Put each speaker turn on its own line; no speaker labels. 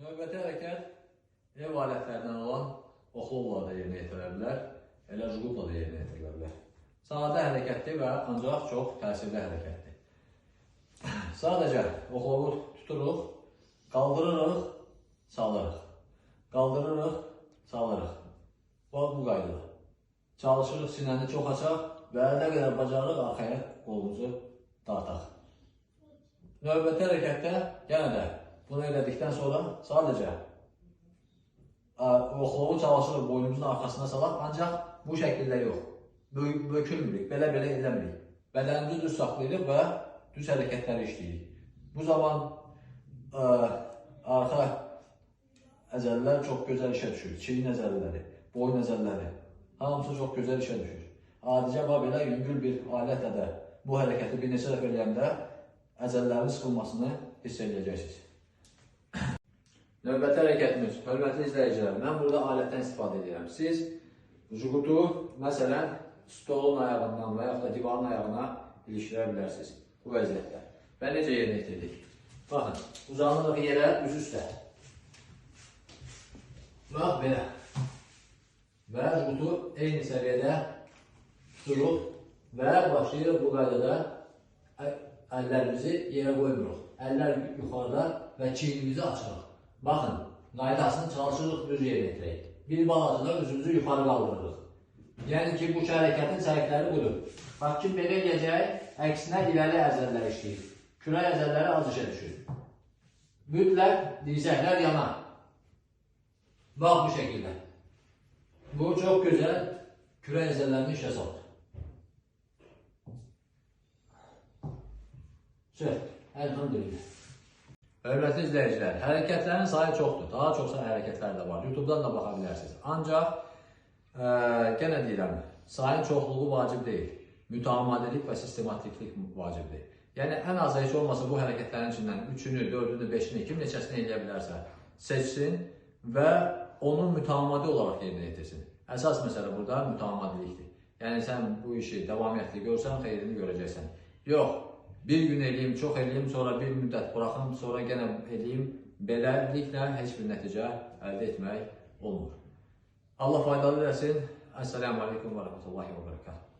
Növbəti hərəkət ev alətlərindən olan oxlovla da yerinə yetirilə bilər, elə jqutla da yerinə yetirilə bilər. Sadə hərəkətdir və ancaq çox təsirli hərəkətdir. Sadəcə oxlovu tuturuq, qaldırırıq, salırıq. Qaldırırıq, salırıq. Bax bu qaydada. Çalışırıq sinəni çox açaq və nə qədər bacarırıq arxaya qolumuzu dartaq. Növbəti hərəkətdə yenə də bunu elədikdən sonra sadəcə oxlovu çalışırıq boynumuzun arxasına salaq, ancaq bu şəkildə yox. Bökülmürük, belə-belə eləmirik. Bədənimizi düz saxlayırıq və düz hərəkətləri işləyirik. Bu zaman arxa əzələlər çox gözəl işə düşür. Çiyin əzələləri, boyun əzələləri, hamısı çox gözəl işə düşür. Adicə bax belə yüngül bir alətlə də bu hərəkəti bir neçə dəfə eləyəndə əzələlərin sıxılmasını hiss edəcəksiniz. Növbəti hərəkətimiz, hörmətli izləyicilər, mən burada alətdən istifadə edirəm. Siz jqutu, məsələn, stolun ayağından və yaxud da divarın ayağına ilişdirə bilərsiniz bu vəziyyətdə. Və necə yerinə yetirdik? Baxın, uzanırıq yerə, üz üstə. Bax, belə. Və jqutu eyni səviyyədə tuturuq və başlayırıq bu qaydada əllərimizi yerə qoymuruq. Əllər yuxarıda və çiynimizi açırıq. Baxın, qaydasını çalışırıq düz yerinə yetirək. Bir balacada üzümüzü yuxarı qaldırırıq. Yəni ki, bu hərəkətin sərkləri budur. Bax, kim belə eləyəcək, əksinə irəli əzəllər işləyir. Kürək əzəlləri az işə düşür. Mütləq dirsəklər yana. Bax, bu şəkildə. Bu çox gözəl kürək əzəllərini işə salır. Söz, elhamdülillah. Hörmətli izləyicilər, hərəkətlərin sayı çoxdur. Daha çox hərəkətlər də var. YouTube-dan da baxa bilərsiniz. Ancaq, genə deyirəm, sayın çoxluğu vacib deyil. Mütəmadilik və sistematiklik vacibdir. Yəni, ən azı heç olmasa bu hərəkətlərin içindən 3-ünü, 4-ünü, 5-ini, kim neçəsini eləyə bilərsə seçsin və onu mütəmadi olaraq yerinə yetirsin. Əsas məsələ burada mütəmadilikdir. Yəni, sən bu işi davamiyyətli görsən, xeyrini görəcəksən. Yox, bir gün eləyim, çox eləyim, sonra bir müddət buraxım, sonra yenə eləyim. Beləliklə heç bir nəticə əldə etmək olmur. Allah faydalı eləsin. Əssalamu aleykum və rəhmətullahi və bərəkatuhu.